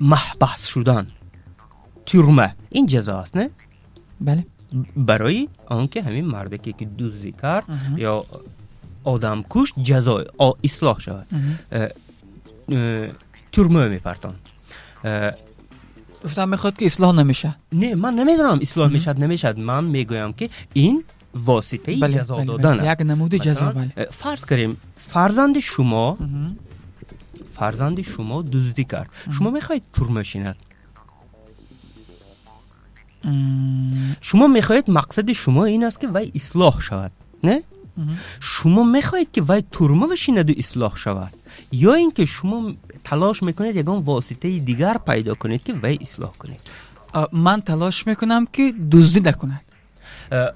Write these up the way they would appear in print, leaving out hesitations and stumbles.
Маҳбас шудан, тюрьма, ин ҷазо аст, не? Бале. Барои он ки ҳамин мардаке, ки дуздӣ кард ё одам кушт, ҷазо ислоҳ шавад, тюрьма мепартон. Гуфтам мехоҳад, ки ислоҳ намешавад. Не, ман намедонам, ислоҳ мешавад, намешавад. Ман мегӯям, ки ин воситаи ҷазо додан аст. Як намуди ҷазо, бале. Фарз кардем, фарзанди шумо дуздӣ кард. Шумо мехоҳед тюрьма шинад? Шумо мехоҳед, мақсади шумо ин аст, ки вай ислоҳ шавад, не? Шумо мехоҳед, ки вай тюрьма бишинаду ислоҳ шавад, ё ин ки шумо талош мекунед, ягон воситаи дигар пайдо кунед, ки вай ислоҳ кунед? Ман талош мекунам, ки дуздӣ накунад.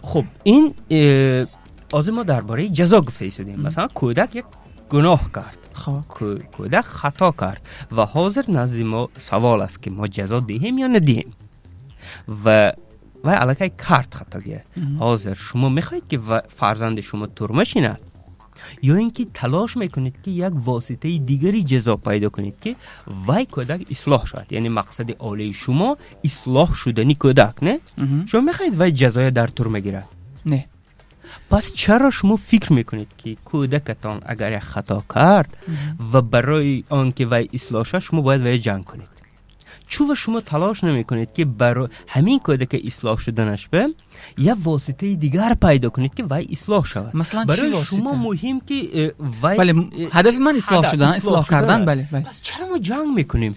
Хуб, ин ҳозир мо дар бораи ҷазо гуфта истодем. Масалан, кӯдак як гуноҳ кард, кӯдак хато кард ва ҳозир назди мо савол аст, ки мо ҷазо диҳем ё надиҳем. Ва вай аллакай кард хатогия. Ҳозир шумо мехоҳед, ки фарзанди шумо тюрьма шинад, ё ин ки талош мекунед, ки як воситаи дигари ҷазо пайдо кунед, ки вай кӯдак ислоҳ шавад? Яъне мақсади олии шумо ислоҳ шудани кӯдак, не? Шумо мехоҳед, вай ҷазоя дар тюрьма гирад? Не. Пас чаро шумо фикр мекунед, ки кӯдакатон агар як хато кард ва барои он ки вай ислоҳ шавад, шумо бояд вай ҷанг кунед? Чува шумо талош намекунед, ки барои ҳамин кӯдака ислоҳ шуданаш ба як воситаи дигар пайдо кунед, ки вай ислоҳ шавад? Масалан, чӣ Барои восита? шумо муҳим, ки вай Бале, ҳадафи ман ислоҳ ҳадаф шудан, ислоҳ кардан, шудан. Бале. Пас чаро мо ҷанг мекунем?